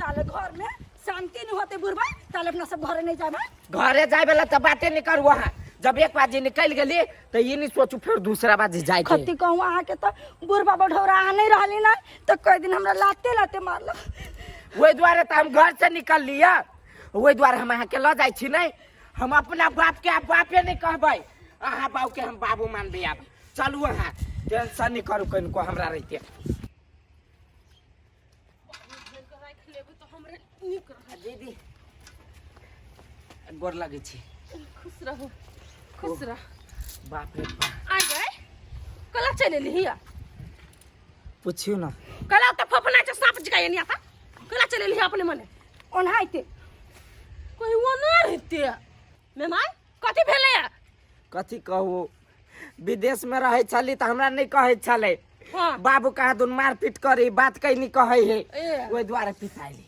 जाले घर में शांति नहीं होते बुढ़बा ताले अपना सब घरे नहीं जाबे। घरे जाए वाला तो बाते नहीं करू अहाँ। जब एक बाजी निकल गेली तो ये नहीं सोचू फिर दूसरा बाजी जाए के। खत्ती कहूँ अहाँ के तो बुढ़बा बढ़ौरा अहाँ नहीं रहली ना तो कई दिन हमरा लाते लाते मारल। ओहि दुआरे तो हम घर से निकल लिया, ओहि दुआरे हम अहाँ के लऽ जाइ छी। नहीं हम अपना बाप के आब बापे नहीं कहबै, अहाँ बाबू के हम बाबू मानबै। आब चलू अहाँ टेंशन नहीं करू कनिको हमरा रहिते। दीदी गोर लगै छी। खुश रहू, खुश रह। बाप रे बाप। आ गए कला चल एली हिया? पुछियो ना कला तो फफना छ सांप जका एनी आता कला चल एली अपने मने ओनाहिते कोई वो ना रहते। मेहमान कथी भेलै? कथी कहू, विदेश में रहै छली तऽ हमरा नहि कहै छलै। हाँ। बाबू कहाँ दुन मारपीट करी बात कहीं नहीं कहै है, ए। ओहि दुआरे पिसाइली।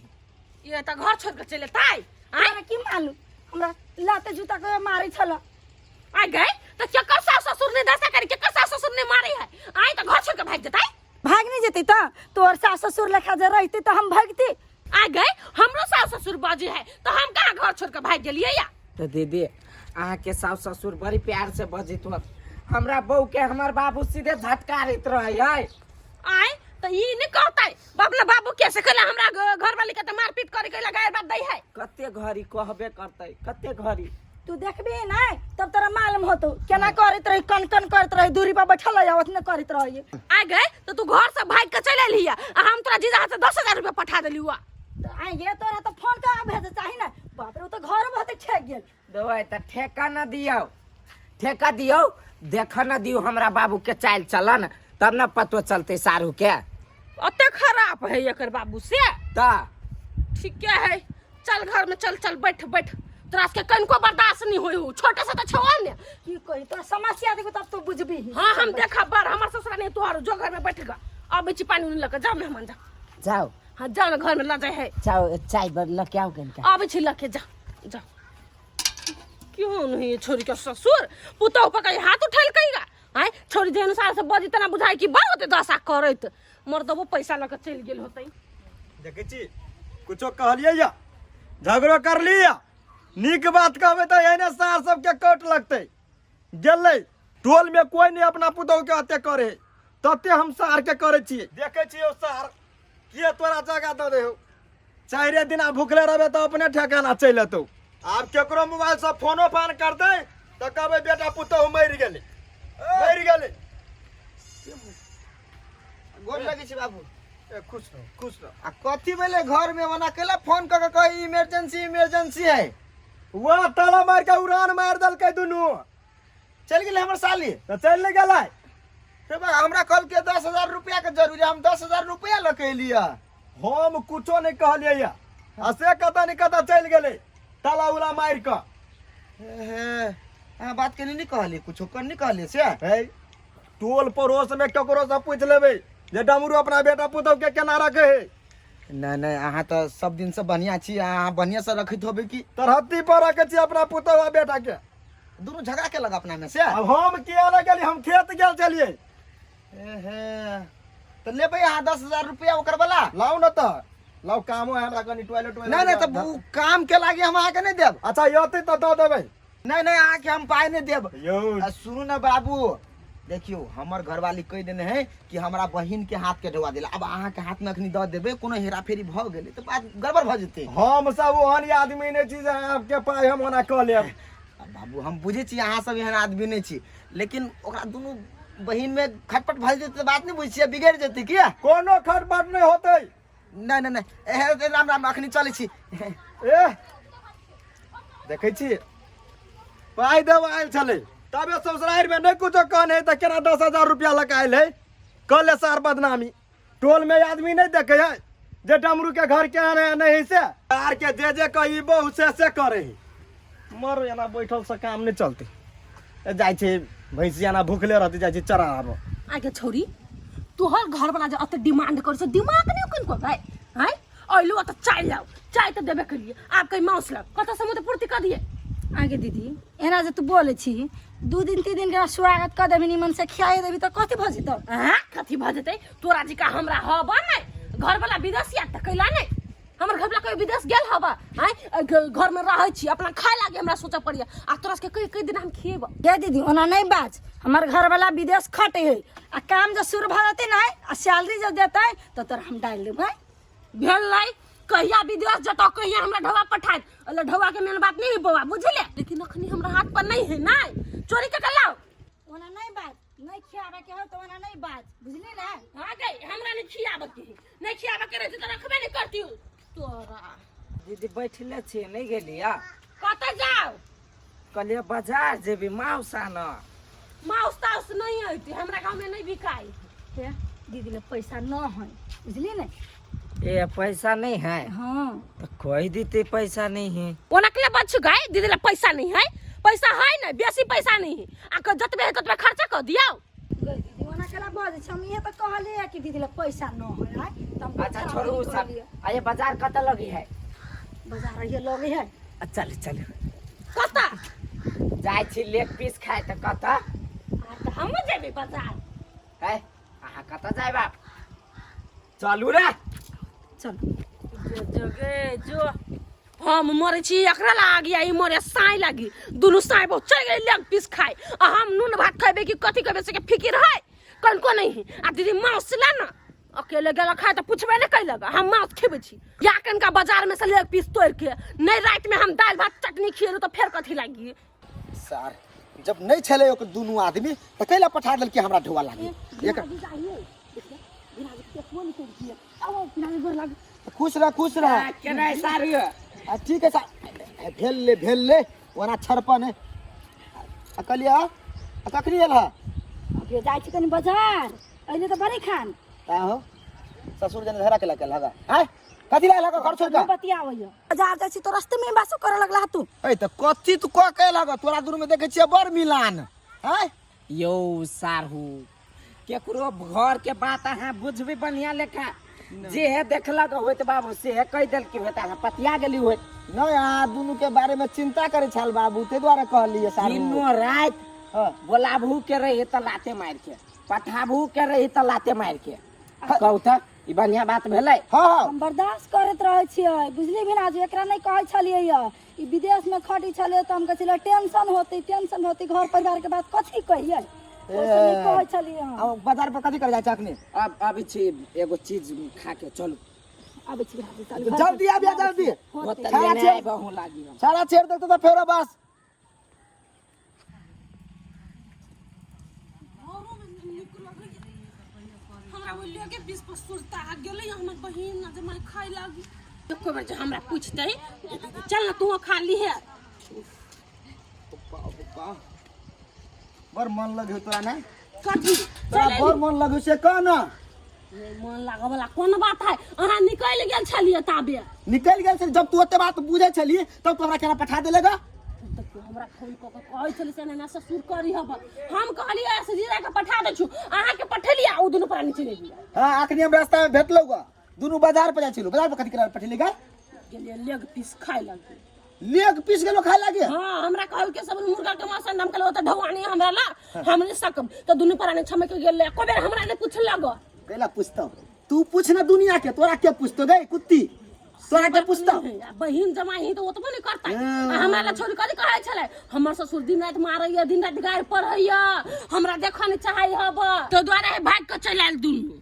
ये तऽ घर छोड़ के चले ताई आय? हमरा की मालूम, हमरा लाते जूता के मारे छल। आ गए तो केकर सास ससुर ने दशा करी, केकर सास ससुर ने मारे है? आय तो घर छोड़ के भाग जताई। भाग नहीं जेते तो तोर सास ससुर लेखा जे रहते तो हम भागती। आ गए हमरो सास ससुर बाजी है तो हम कहाँ घर छोड़ के भाग गेलिए या? तो दीदी अहाँ के सास ससुर बड़ी प्यार से बजित होत, हमरा बहू के हमर बाबू सीधे झटकारैत रहे है। आय तो ई नहीं कहतै बाबला बाबू कैसे कहला हमरा घर वाली के तो मारपीट करे के लगाए बात दै है। कते घड़ी कहबे करतै, कते घड़ी तू देखबी ना तब तोरा मालूम होतो केना करैत रही, कन कन करैत रही, दूरी पर बैठल रही ओतने करैत रही। आ गए तो तू घर से भाग के चल एलही आ हम तोरा जीजा हाथ से 10,000 रुपया पठा देली हुआ। तो आ ये तोरा तो फोन का भेजे चाही ना। बाप रे, उ तो घर बहुत ठेक गेल। दवाई त ठेका न दियौ, ठेका दियौ, देख न दियौ हमरा बाबू के चाल चलन तब न पतो चलते सारू के। अते खराब है एकर बाबू से त ठीक है चल घर में चल, चल बैठ बैठ, तोरा के कनको बर्दाश्त नहीं होई हो, छोटे से तो छवा ने। की कही तोरा समस्या देखो तब तो बुझबी। हां हम देखा बार हमर ससुरा नहीं तोहर जो घर में बैठ गा। अब छी पानी उनी लके जा मेहमान जा। जाओ। हां जाओ ना घर में ल जाए है। जाओ चाय बर लके आओ कनका। अब छी लके जा जा। क्यों नहीं छोरी के ससुर पुतोह पर कहीं हाथ उठेल कहीगा? आय छोरी जे अनुसार से बजी तना बुझाई कि बड़ होते दशा करैत मर्दबो पैसा लके चलि गेल होतै। देखै छी कुछो कहलियै या झगड़ो कर लिया, नीक बात कहबै तऽ एहने सार सबके कोट लगतै। गेलै टोल में कोई नहीं अपना पुतोह के अते करे तते हम सार के करे छियै। देखै छियै ओ सार किए तोरा जगह दऽ दे हो, चारिए दिना भुखले रहबे तऽ अपने ठेकाना चलि एतौ। आब केकरो मोबाइल से फोनो फान करतै तऽ कहबै बेटा पुतोह मरि गेलै, मरि गेलै। गोर लगै छी बाबू। ए, खुश रहो, खुश रहो। आ कथी भेलै घर में ओना केला फोन कऽ के कही इमरजेंसी इमरजेंसी है? वाह ताला मार के उड़ान मार देलकै दुनू। चलि गेलै हमर साली। तऽ चलि ने गेलै। रे बा, हमरा कहलकै 10,000 रुपया के जरूरी, हम 10,000 रुपया लऽ के एलियै। हम कुछो नहि कहलियै या आ से कतऽ ने कतऽ चलि गेलै ताला उला मारि कऽ। हे, अहाँ बात केने नहि कहलियै, कुछो कर नहि कहलियै से? है टोल पड़ोस में ककरो से पूछि लेबै जे डमरू अपना बेटा पुतहु के केना रखे है। नहि नहि, अहाँ तऽ सब दिन से बढ़िया छी, अहाँ बढ़िया से रखैत होबै की? तरहत्ती पर रखे छी अपना पुतहु आ बेटा के। दुनू झगड़ा केलक अपना में से? अब हम किया ने गेली, हम खेत गेल छलियै। हे, हे, तऽ लेबै अहाँ 10,000 रुपया ओकर वाला? लाउ ने तऽ लाउ, कामो है हमरा कनि टॉयलेट वायलेट। नहि नहि, तऽ उ काम के लागी हम अहाँके नहि देब। अच्छा अयतै तऽ दऽ देबै। नहि नहि, अहाँके हम पाइ नहि देब। यौ। आ सुनू ने बाबू, देखियौ हमर घरवाली कहि देने है कि हमरा बहिन के हाथ के ढोआ देला, अब अहाँके हाथ में अखनी दऽ देबै, कोनो हेराफेरी भऽ गेलै तऽ बात गड़बड़ भऽ जेतै। हम सब ओहन आदमी नहि छी जे अहाँके पाइ हम ओना कऽ लेब। आ बाबू हम बुझै छी अहाँ सब एहन आदमी नहि छी, लेकिन ओकरा दुनू बहिन में खटपट भऽ जेतै तऽ बात नहि बुझै छियै, बिगड़ि जेतै किया? कोनो खटपट नहि होतै। नहि नहि नहि, ए, राम राम, अखनी चलै छी। ए देखै छी पाइ देब आयल छलै तबे ससुरारि में नहि कुछो कहने है तऽ केना 10,000 रुपया लऽ कऽ आयल है। कऽ ले सार बदनामी, टोल में आदमी नहि देखे है जे डमरू के घर केहन है नहीं है से। सार के जे जे कही बहु से से करे है। मर एना बैठल से काम नहि चलते। ए, जाइ छै भैंसिया ना भूखले रहते, जाइ छै चरा आबऽ। आगे छौरी तोहर घर वाला जे अते डिमांड कर से दिमाग नहीं कनको भाई? हैं अइलू त चाय लाओ, चाय त देबे करिए, आब कहीं मांस लाओ, कत से मुते पूर्ति कर दिए। आगे दीदी एना जे तू बोले छी, 2 दिन 3 दिन के स्वागत कर देबी, निमन से खियाए देबी त कथी भ जेतौ? हां कथी भ जेतै? तोरा जी का हमरा हबा नै, घर वाला विदेशिया त कैला नै, हमर घर कोई विदेश गेल हवा आय घर में रहै छी अपना खाए लागे हमरा सोचऽ पड़िया आ तोरा सबके कई कई दिन हम खिएब। ये दीदी, ओना नहीं बाज, हमार घर वाला विदेश खटे है आ काम जब शुरू भऽ जेतै ने आ सैलरी जब देतै तो तोरा हम डालि देबै। भेल नहीं कहिया विदेश जतौ, कहिया हमरा ढौआ पठायत। अले ढौआ के मेन बात नहीं है बौआ, बुझले? लेकिन अखनी हमरा हाथ पर नहीं है ना, चोरी के लाओ। ओना नहीं बाज, नहीं खियाबे के हो तो ओना नहीं बाज, बुझली ना? हाँ गई, हमरा नहीं खियाबे के है, नहीं खियाबे के रहे तो रखबे नहीं करती हूँ तोरा। दीदी बैठले छी, नहीं गेलिया? कतऽ जाओ? कहलिए बाजार जेबी माउस आनऽ। माउस ताउस नहीं अयती, हमरा गाँव में नहीं बिकाई। हे दीदी ले पैसा न है, बुझली ने? ए पैसा नहीं है? हाँ। तो कह दीते पैसा नहीं है। ओना के बच गए दीदी ले पैसा नहीं है, पैसा है नहीं, बेसी पैसा नहीं है, आ जतबे है ततबे खर्चा कर दियाओ। गई दीदी, ओना केला बजै छै, हम इहे तऽ कहलियै कि दीदी ले पैसा न है, आय तऽ हम अच्छा पैसा छोड़ू नहीं सब। कहलियै। अये बाजार कतऽ लगी है? बाजार ये लगे है। चल चल। कतऽ? जाइ छी लेग पीस खाय तऽ कतऽ? आ तऽ हमहूँ जेबै बाजार। है अहाँ कतऽ जायब आब? चलू रे। चल। जगे जो हम मरे छी एकरा लागी आ ई मरे साई लागी, दुनू साई बहुत चल गेलै लेग पीस खाय आ हम नून भात खैबे कि कथी खैबे से के फिकिर है कनको नहीं है। आ दीदी मांस ला ना, अकेले गेल खाय तऽ पुछबे नहि कैलक। हम मांस खेबै छी या कनका बाजार में से लेग पीस तोड़ के, नहीं रात में हम दालि भात चटनी खिएलु तऽ फेर कथी लागी? सार जब नहीं छले ओकर दुनू आदमी तऽ कैला पठा देलकै हमरा ढोआ लागी? एक खुश रह, खुश रह। केना है सार? आ ठीक है सार, भेल ले, भेल ले, ओना छरपन है। आ कहलियै, आ कखनी एल है? अभी जाइ छी कनी बाजार, अइले तऽ बड़ी खान। ता हो ससुर जने धरा के लगा लगा आय कथी लगा लगा घर छोड़ के बतियाबैया। बाजार जाइ छी तो रास्ते में बासो करे लगला तू। ए तऽ कथी तू कह के लगा? तोरा दूर में देखै छियै बड़ मिलान। आय यौ साहू, केकरो घर के बात अहाँ बुझबी बढ़िया लेखा, जे है देखलक होइत बाबू से है कहि देलकी होइत, अहाँ पतिया गेली होइत। नहीं अहाँ दुनू के बारे में चिंता करे छल बाबू, ते द्वारा कहलिए सारू। दिनो राति हाँ। बोलाबहू के रही तऽ लाते मारि के, पठाबहू के रही तऽ लाते मारि के। कहू तऽ ई बढ़िया बात भेलै? हाँ हाँ। हम बर्दाश्त करैत रहै छियै, बुझली बिना जे एकरा नहीं कहै छलियै य। ई विदेश में खटी छलियै तऽ हम कहै छलियै टेंशन होतै, टेंशन होतै, घर परिवार के बात कथी कहियै, ओइसे नहीं कहै छलियै हम। अब बाजार पर कथी करे जाइ छै अखनी? अब अबै छी एगो चीज खा के चलू। आबै छी भाभी, चल। जल्दी आबिया, जल्दी। ओतऽ छाड़ा लेने छेड़। आबिहूँ लागी हम। छाड़ा छेड़ देखतो तऽ फेरो बस। हमरा बोलियो के 20 पर सुरता आ गेलै हमर बहिन ना जे मैं खाय लागी। एको बेर जे हमरा पूछतै, चल ना तू खा ली है। बड़ मन लगे तोरा ने? कथी? तोरा बड़ मन लगे से कह ना। मन लागऽ वाला कोन बात है? अहाँ निकलि गेल छलियै ताबे। निकलि गेल छलियै? जब तू ओते बात बुझै छलियै तब तू हमरा केना पठा देलेगा? देखियौ हमरा फोन कऽ के कहै छलै से एना ससुर करी हब, हम कहलियै से जीजा के पठा दै छु, अहाँ के पठेलियै ओ दुनू प्राणी चलि गेलै। हाँ अखनी हम रास्ता में भेटलौ गा, दुनू बाजार पर जाइ छलौ, बाजार पर कथी करा पठेली गा? गेलियै लेग पीस खाय लागी। लेग पीस गेलो खाय लागे? हाँ हमरा कहल के सब मुर्गा के मांस हम कहल ओत ढवानी हमरा ला हम नहीं सकब, तो दुनू प्राणी छमक गेलै। एको बेर हमरा नहीं पूछलक। कैला पूछतौ? तू पूछ ना दुनिया के, तोरा के पूछतौ गई कुत्ती? तोरा के पूछतौ? बहिन जमाई ही तो ओतबो नहीं करता। आ हमरा ला छोड़ कथी कहै छलै हमर ससुर दिन राति मारैया, दिन राति गारि पढ़ैया, हमरा देखऽ नहीं चाहै हब, तो द्वारे हे भागि के चलि आयल दुनू।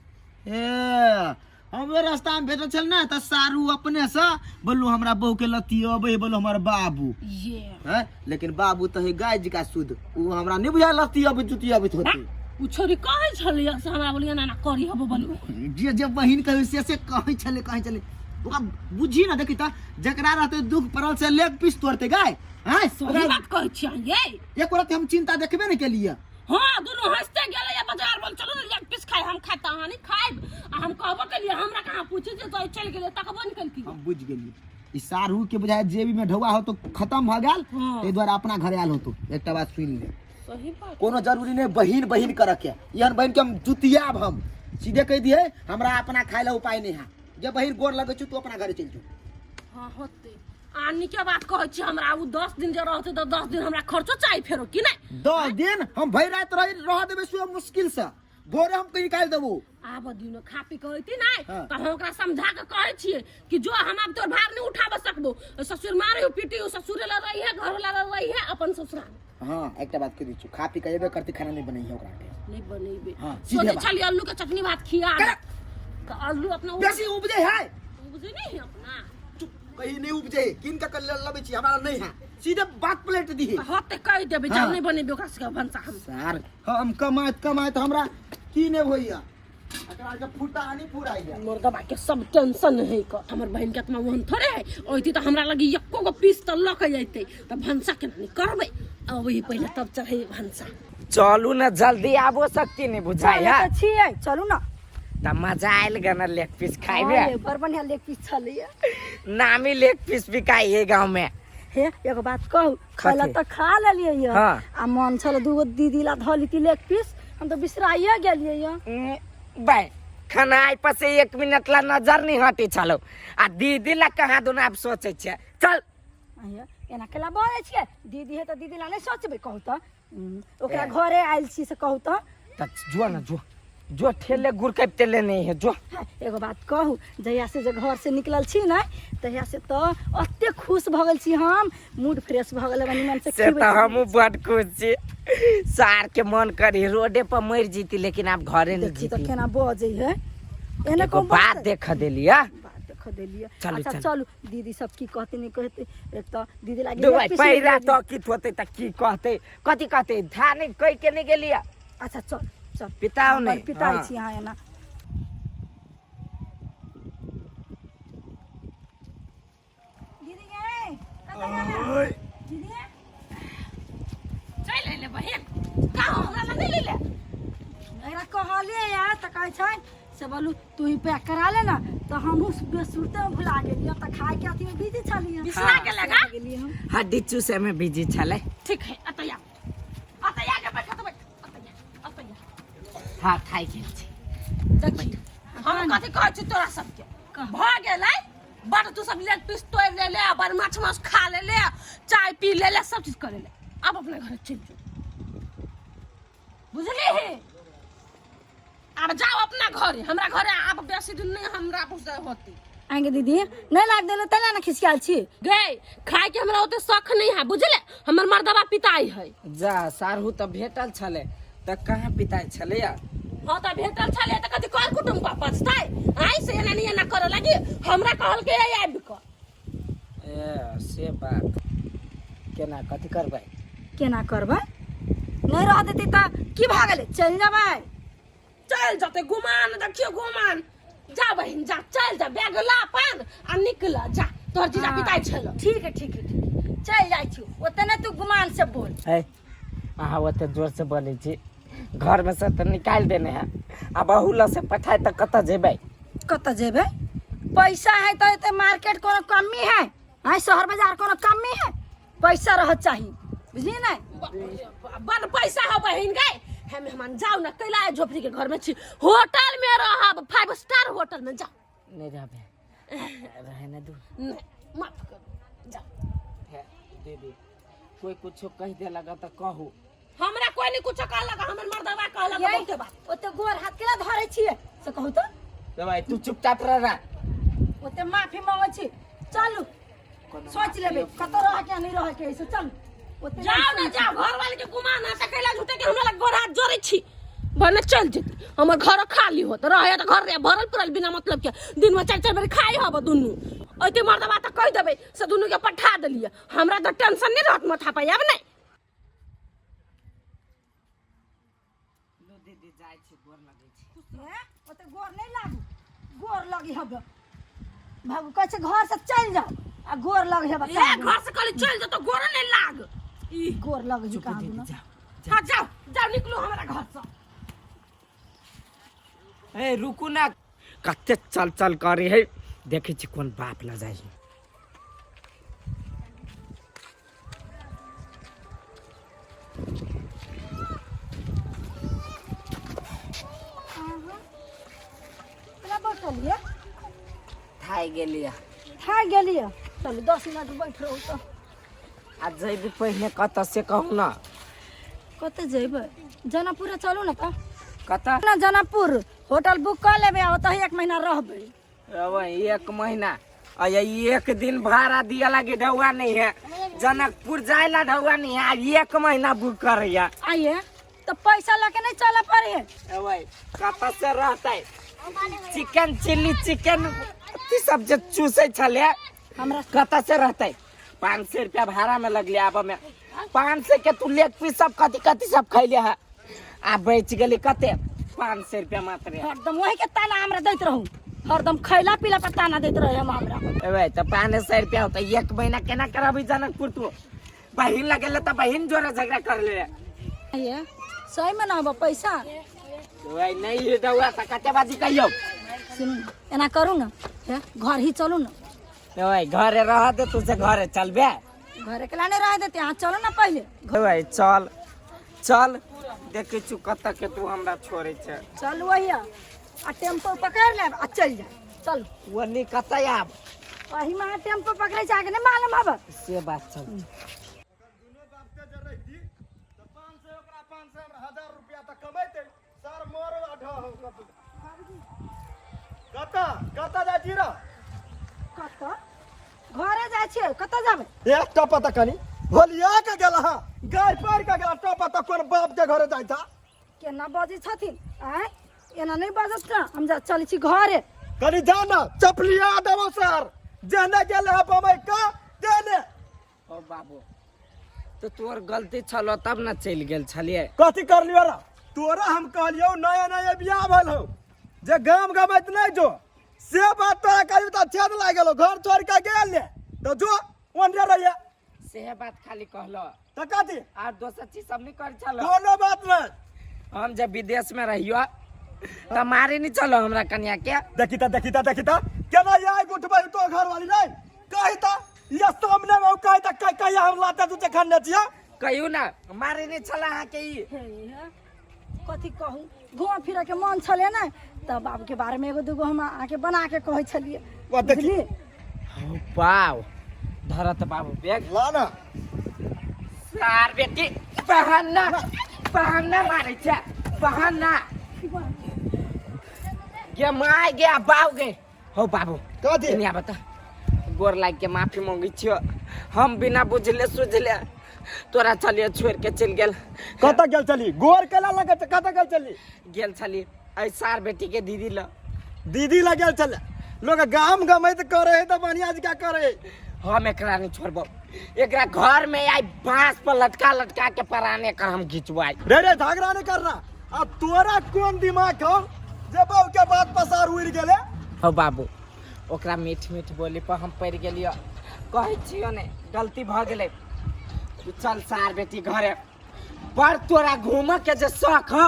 ए हमरो रास्ता में भेटल छल ना तऽ सारू अपने से बोलू हमरा बहू के लती अबै, बोलू हमर बाबू ये हैं, लेकिन बाबू तऽ है गाय जी का शुद्ध, उ हमरा नहीं बुझायल लती अबै जुती अबैत होती। उ छोरी कहै छलै से हमरा बोलिए ना ना करी हब बोलू। जे जे बहिन कहै से से कहै छलै, कहै छलै ओकरा बुझी ना। देखी तऽ जकरा रहतै दुख पड़ल से लेग पीस तोड़तै गाय। हैं सही बात कहै छियै ये। एक रत्ती हम चिंता देखबे नहीं केलियै। हाँ दुनू हंसते गेलै या बाजार, बोल चलो ना लेग पीस खाय, हम खाता अहाँ नहीं खाइब। आ हम कहबो केलियै हमरा कहाँ पूछे जे तो चलि गेलै, तकबो नहीं केलकै। हम बुझि गेलियै ई सारू के बुझाय जेबी में ढौआ हो तो खत्म भऽ गेल, हाँ। ताहि दुआरे अपना घर आयल हो तो। एकटा बात सुनि ले, सही बात। कोनो जरूरी नहीं बहिन बहिन करऽ के, एहन बहिन के हम जुतियाब। हम सीधे कहि दिए हमरा अपना खाय ला उपाय नहीं है, जे बहिन गोर लगै छौ तू अपना घरे चलि जो। हाँ होते आ नीके बात कहै छी। हमरा उ 10 दिन जे रहतै तऽ 10 दिन हमरा खर्चो चाही फेरो कि नहि? 10 दिन हम भरि राति रह देबै सुबह मुश्किल से, भोरे हम कहीं निकालि देबो। आब दियौ ने खा पी के अयती नहि हाँ। तऽ हम ओकरा समझा के कहै छियै कि जो हम आब तोर भार नहीं उठाब सकबो, ससुर मारे पीटी, ससुर लग रही है, घर वाला लग रही है, अपन ससुराल। हाँ, एकटा बात कहि दै छी, खा पी के एबे करती, खाना नहीं बनैहे ओकरा के। नहीं बनेबे। हाँ, सीधे सोचै बात। छलियै आलू के चटनी भात खिया तऽ आलू अपना बेसी उपजे है। उपजे नहीं है अपना। चुप, कहीं नहीं उपजे है, किन के लबै छी, हमरा नहीं है, सीधे बात पलट दी। हँ तऽ कहि देबै, जब हाँ। नहीं बनेबे ओकरा सबके भनसा हम। सर, हम कमाइत कमाइत हमरा की नहि होइया, एकरा के फुटा नहीं फुराइया। मुर्गबा के सब टेंशन है क हमर बहन के आत्मा ओहन थोड़े है, ओइती तऽ हमरा लगी एको गो पीस तऽ लऽ के जैते तऽ भनसा केना नहीं करबै, अबै पहिले तब चढ़े भनसा। चलू ने जल्दी, आबो सकती नहीं बुझाइ है। तऽ छियै, चलू ने। तऽ मजा आयल गना लेग पीस खाइबे। हाँ, बड़ बढ़िया लेग पीस छलैया। नामी लेग पीस बिकाइ है गाँव में। हे, एगो बात कहू? पहले तऽ खा लेलियै यऽ। हाँ। आ मन छल दूगो दीदी ला धऽ लीती लेग पीस, हम तऽ बिसराइए गेलियै यऽ। बाय, खाना आइ पर से एक मिनट ला नजर नहीं हटे छलो आ दीदी ला कहाँ दुना आब सोचे छे, चल। आइया, एना केला बजै छियै? दीदी है तऽ दीदी ला नहि सोचबै? कहू तऽ, ओकरा घरे आयल छी से कहू तऽ। तऽ जो ना, जो जो, ठेले गुड़कै तेले नहीं है, जो। हाँ, एगो बात कहू? जहिया से जे घर से निकलल छी ने, तहिया से तऽ एते खुश भऽ गेल छी हम, मूड फ्रेश भऽ गेल, निमन से से खिबै तऽ छी। हमहूँ बड खुश छी, सार के मन करी रोडे पर मरि जीती, लेकिन आब घरे नहीं देखी तऽ जीती। केना बजै है एने। एगो कोन बात बजतै? देख देलिया। बात देख देलियै। चलू, अच्छा। चलू। चलू, दीदी सब की कहते नहीं कहते, एक तऽ दीदी लागी दुबई लेग पीस पैरा नहि तो की होते तऽ की कहते, कथी कहते, ध्यान नहीं कहि के नहीं गेलिया। अच्छा चल चल। पिताओ नहीं। पिताई हाँ। छी अहाँ एना। दीदी गे, कतऽ गेलै? दीदी गे, चलि अयलै बहिन, कहाँ हमरा लग नहि लेले? एकरा कहलियै या तऽ कहै छै से बोलू तू ही पैक करा ले ना, तऽ हमहूँ बेसुरते में भुला गेलियै, तऽ खाय के अथी में बिजी छलियै। बिसरा गेलै गा? गेलियै हम। हड्डी चूसे में बिजी छलै। ठीक है, अतऽ आ, अतऽ आ के बैठ, अतऽ बैठ, अतऽ आ, अतऽ आ। हाँ, खाइ गेल छी। देखी, हम कथी कहै छी तोरा सबके, भऽ गेलै बड़, तू सब लेग पीस तोड़ि लेले, बड़ माछ मांस खा लेले, चाय पी लेले, सब चीज कर लेले, आब अपना घर चलि जो, बुझली? आब जाओ अपना घरे, हमरा घरे आब बेसी दिन नहीं हमरा बुझे होती। आएंगे दीदी, नहीं लाग देले तैला ना खिसियाल छी। गए खाए के हमरा ओते शौक नहीं है, बुझले? हमर मर्दबा पिताई है। जा, सारहू तऽ भेटल छलै तऽ कहाँ पिताइ छलै या? हाँ तऽ भेटल छलै तऽ कथी कर कुटुम का पछतै आइ से एना नहीं एना करे लगी, हमरा कहल के आबि कऽ। ए से बात, केना कथी करबै? केना करबै? नहीं रह देती तऽ की भऽ गेलै, चलि जेबै। चल जते गुमान, देखियो गुमान, जा बहिन जा, चल जा, बैग ला अपन आ निकल जा, तोहर जीजा हाँ। पिताई छलो। ठीक है, ठीक है, ठीक है, चलि जाइ छी, ओते नहि तू गुमान से बोल। है, अहाँ ओते जोर से बोलै छी, घरमे से तऽ निकालि देने है, आब अहू लग से पठाय तऽ कतऽ जेबै? कतऽ जेबै? पैसा है तऽ एते मार्केट कोनो कमी है? आइ शहर बाजार कोनो कमी है? पैसा रह चाही, बुझलियै ने? बड़ पैसा हो बहिन गए, हे मेहमान, जाओ ना, कैला झोपड़ी के घर में छी, होटल में रहब, फाइव स्टार होटल में, जाओ। नहि रहबै, रहे ने दू। नहीं, माफ करू, जाओ। हे दीदी, कोई कुछो कहि देलक तऽ कहू। हमरा कोई नहीं कुछ कहलक, हमर मर्दवा कहलक यै, बहुते बात। ओते गोर हाथ केला धरै छियै से कहू तऽ? रे भाई, तू चुपचाप रह रहा। ओते माफी मांगै छी, चलू, सोच लेबै कतऽ रह के नहीं रह के, से चलू ओते। जाओ ना, जाओ, घर वाले के गुमान है त कैला झूठे के हमरा लग गोर हाथ जोड़ै छी? भने चल जेती, हमर घर खाली होत रहे त घर रे भरल पुरल, बिना मतलब के दिन में चार चार बेर खाई हब दुनू। ओते मर्दवा त कहि देबै से दुनू के पठा देलियै, हमरा त टेंशन नहीं रहत माथा पर आब नहीं। लो दीदी, जाइ छी, गोर लगै छी। हे, ओते गोर नहीं लागू, गोर लगी हब, बाबू कहै छै घर से चलि जाओ आ गोर लग हेब। ए, घर से कहली चल जो तो गोर नहीं लाग ई। गोर लग जी चुप कहाँ दीदी, दुनू। जाओ। हाँ, जाओ जाओ, निकलो हमरा घर से। ए रुकू ना, कते चल चल करे है, देखै छी कोन बाप ल जाइ। केना बैठलियै? थाकि गेलियै। थाकि गेलियै? चलू, 10 मिनट बैठ रहू तऽ। आ जैबी पहिने कतऽ से कहू ना। कतऽ जेबै? जनकपुर चलू ने तऽ। कतऽ? ना, जनकपुर होटल बुक कऽ लेबै आ ओतहि एक महीना रहबै। अब एक महीना आ एक दिन भाड़ा दिया लागे ढौआ नहीं है, जनकपुर जाए ला ढौआ नहीं है, आ एक महीना बुक करैया। आइए तो पैसा लके नहीं चले पड़े। अबे कत से रहतै? चिकन चिल्ली चिकन ई सब जे चूसै छले हमरा कत से रहतै? 500 रुपया भाड़ा में लगले। आब में 500 के तू लेग पीस सब कथी कथी सब खैले है, आ बच गेली कते? 500 रुपया मात्र। हरदम वही के ताना हमरा दैत रहू, हरदम खैला पीला पर ताना दैत रहे हम हमरा। अबे तो 500 रुपया होता, एक महीना केना करबी जनकपुर? तू बहिन लगेले तो बहिन जोरे झगड़ा कर ले। आइए सही में ना होबो पैसा। ओए नहीं दौआ त कते बाजी कहियो। सुनू एना करू ना, हे, घर ही चलू ना। ओए घरे रह दे, तू से घरे चलबे? घरे के लाने रह देते, अहाँ चलू ना पहिले। ओए चल चल, देखै छु कत के तू हमरा छोड़ै छै। चलू वही आ टेम्पो पकड़ लेब आ चलि जायब। चलू। ओनी कतऽ आब? अही में अहाँ टेम्पो पकड़ै छै, अहाँके नहि मालूम हब? से बात चल। दुनू बाप के जे रहिती तऽ 500 ओकरा 500 हमरा 1000 रुपया तऽ कमैते सर मरो आ ढह हो। कतऽ कतऽ जाइ छी रौ? कतऽ घरे जाइ छियै, कतऽ जाबै? एक टपा तऽ कनी होलिया के गेल हँ, गाय पारि के गेल टपा तऽ कोन बाप के घरे जाइ था? केना बजै छथिन आँय, एना नहि बजत ना, हम जा चलै छी घरे। कनी जा ना चपलिया देबो सर, जेने गेल है बम्बई का तेने। ओ बाबू तो तोर गलती छलो तब ना चलि गेल छलियै। कथी कर लियो रा? तोरा हम कहलियौ नया नया बियाह भेल हौ जे गाम गमैत नहीं जो, से बात तोरा कहलियौ तऽ छेद लागि गेलो, घर छोड़ के गेल ले तऽ जो ओन्ने रहिए। सेहे बात खाली कहलो तऽ कथी? आर दोसर चीज सब नहीं कर छलो? कोनो बात नहीं। हम जब विदेश में रहियो तऽ मारे नहीं चलो हमरा कन्या के। देखी तऽ देखी तऽ देखी तऽ केना आगि उठबै तो घरवाली नहीं कही तऽ ये सामने में कही तऽ कह कहिया हम लाते तू खन्ने छियै। कहियो ना मारे नहीं छला अहाँके ई। हे, हे, कथी कहू, घूमऽ फिरऽ के मन छलै ने तऽ बाबूके बारेमे एगो दूगो हम अहाँके बना के कहै छलियै। वाह, देखी। बुझलियै? बाव धरत बाबू बैग ला ना। सार बेटी बहाना बहाना मारे छै बहाना गे my गे बाव गे। हो बाबू कथी? कनी आब तऽ गोर लागि के माफी मांगै छियो, हम बिना बुझले सुझले तोरा चलिए छोड़ के चलि गेल। कतऽ गेल छली? गोर केला लगै छै, कतऽ गेल छली? गेल छली एहि सार बेटी के दीदी लग। दीदी लग गेल छलै? लोग गाम गमैत करे है तऽ बढ़िया जकाँ करे है। हम एकरा नहीं छोड़बो, एकरा घर में आई बांस पर लटका लटका के पराने कर हम घिचवाई। रे रे झगड़ा नहीं करना। आ तोरा कोन दिमाग हौ जे बाबू के बात पसार उड़ि गेले? हो बाबू ओकरा मीठ मीठ बोली पर हम पड़ि गेलियो, कहै छियो ने गलती भऽ गेलै। तू चल सार बेटी घरे पर, तोरा घूमऽ के जे शौक हौ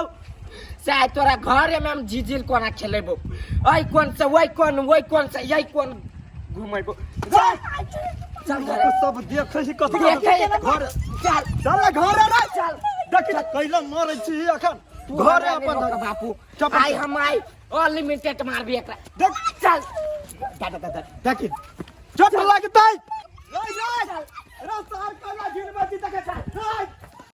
से आइ तोरा घरे में हम झिझिर कोना खेलेबो, एहि कोन से ओहि कोन, ओहि कोन से यही कोन घुमेबो। चल चल घरे। सब देखै छी कथी? देखै घर चल चल ना घरे रे चल। देखी ना कैला मारै छी अखन तू घरे हमरा नहि अपन रोक बापू, चुप। आइ हम आइ अनलिमिटेड मारबी एकरा। देख चल दादा दादा देखी चोट लगतै। रे रे रे सार कैला झिलबै छी देखै। रे